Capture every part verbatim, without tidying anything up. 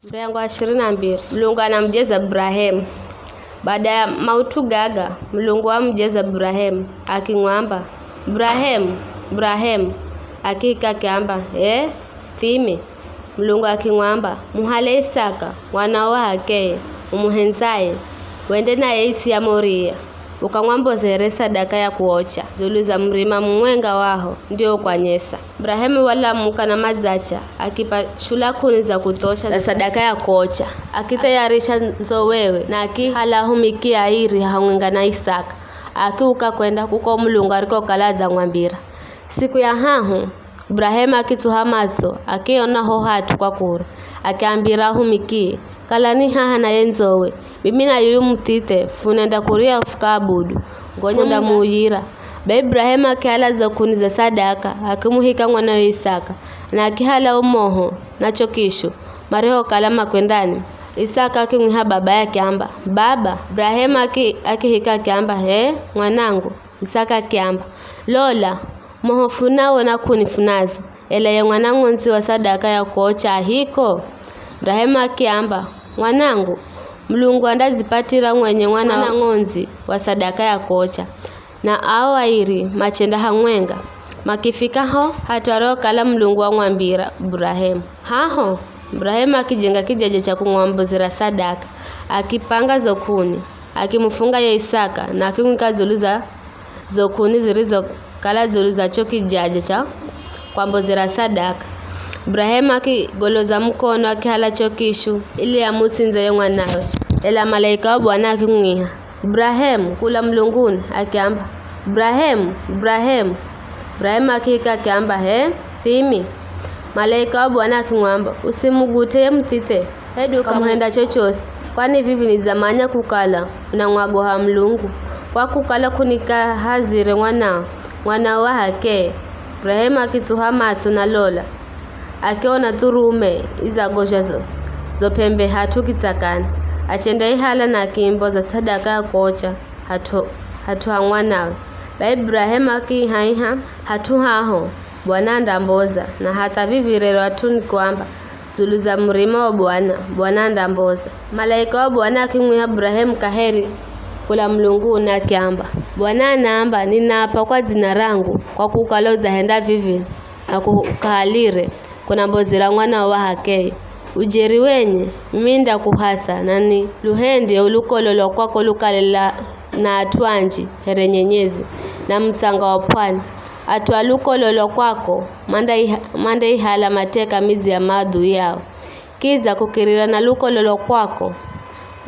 Mrengo wa ishirini na mbili. Mulungu anamujeza Burahemu. Baada ya maut'u gaga, Mulungu wamujeza Burahemu, akimwamba, "Burahemu, Burahemu." Akihika akiamba, "Ee, thimi." Mulungu akimwamba, "Muhale Isaka, mwanao wa h'akeye, umuhendzaye, wende naye isi ya Moria, ukamwamboze here sadaka ya kuocha, dzulu za murima mumwenga waho ndiwo kwanyesa." Burahemu walamuka na madzacha, akipashula k'uni za kuthosha za sadaka ya kuocha, akithayarisha ndzowewe, na akihala ahumikie airi hamwenga na Isaka, akiuka kwenda kuko Mulungu arikokala adzamwambira. Siku ya hahu, Burahemu akitsuha matso, akiona ho hat'u kwa kure, akiambira ahumikie, "Kalani haha na ye ndzowe, mimi na yuyu muthithe funenda kuria fukaabudu, gonya fundamuuyira." Bai Burahemu akihala zo k'uni za sadaka, akimuhika mwanawe Isaka, na akihala wo moho na cho kishu, marihokala makwendani. Isaka akimwiha babaye akiamba, "Baba." Burahemu aki-, akihika akiamba, "H'e, mwanangu." Isaka akiamba, "Lola, moho funawo na k'uni funazo, ela ye mwana ng'ondzi wa sadaka ya kuocha a hiko?" Burahemu akiamba, "Mwanangu, Mulungu andazipatira mwenye mwana ng'ondzi wa sadaka ya kuocha." Na ao airi machenda hamwenga, makifika ho hat'u arihokala Mulungu wamwambira Burahemu. Haho Burahemu akijenga kijaja cha kumwambozera sadaka, akipanga zo k'uni, akimufunga ye Isaka, na akimwika dzulu za zo k'uni zirizokala dzulu za cho kijaja cha kwambozera sadaka. Burahemu akigoloza mukono, akihala cho kishu ili amutsindze ye mwanawe, ela malaika wa Bwana akimwiha, "Burahemu, kula mulunguni," akiamba, "Burahemu, Burahemu." Burahemu akihika akiamba, "H'e, thimi." Malaika wa Bwana akimwamba, "Usimugut'e ye muthithe, hedu ukamuhenda chochosi, kwani vivi nidzamanya kukala unamwagoha Mulungu, kwa kukala k'unikahazire mwanao, mwanao wa h'akeye." Burahemu akitsuha matso na lola, akiona thurume idzagozha zo, zo p'embe hat'u kitsakani, achendaihala na akiimboza sadaka ya kuocha hat'u, hat'u ha mwanawe. Bai Burahemu akiiha-iha hat'u haho Bwana andamboza, na hatha vivi rero at'u nikwamba, dzulu za murima wa Bwana, Bwana andamboza. Malaika wa Bwana akimwiha Burahemu kaheri kula mulunguni akiamba, "Bwana anaamba, ninaapa kwa dzina rangu, kwa kukala udzahenda vivi na kukahalire kunambozera mwanao wa h'akeye. Ujeri wenye, mimi nindakuhasa, na niluhendye lukolo lwa kwako lukale la, na at'u anji here nyenyezi na mutsanga wa p'wani. At'u a lukolo lwa kwako mandaiha-, mandaihala mateka midzi ya maadui ao. Kidza kukirira na lukolo lwa kwako,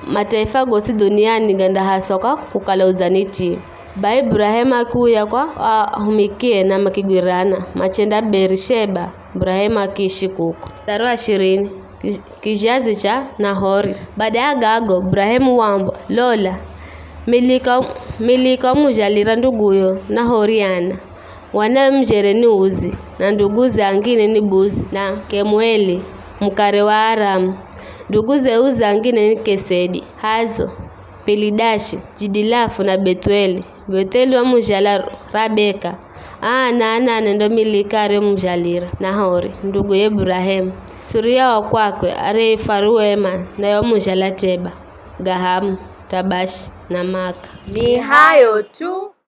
mataifa gosi dhuniani gandahaswa kwa kukala udzanitii." Bai Burahemu akiuya kwa ahumikie na makigwirana, machenda Berisheba, Burahemu akiishi kuko. Mstari wa ishirini, ki-, kizhazi cha Nahori. Baada ya gago, Burahemu wambwa, "Lola, milika, milika umuzhalira nduguyo Nahori ana. Wanawe mujere ni Uzi, na nduguze angine ni Buzi, na Kemueli, mukare wa Aramu. Nduguze Uzi angine ni Kesedi, Hazo, Pilidashi, Jidilafu na Bethueli. Bethueli wamuzhala Rabeka. Aa ana anane ndo Milika ariyomuzhalira Nahori, nduguye Burahemu. Suria wa kwakwe ariyeifwa Ruema, naye wamuzhala Teba, Gahamu, Tabashi na Maka." Ni hayo tu.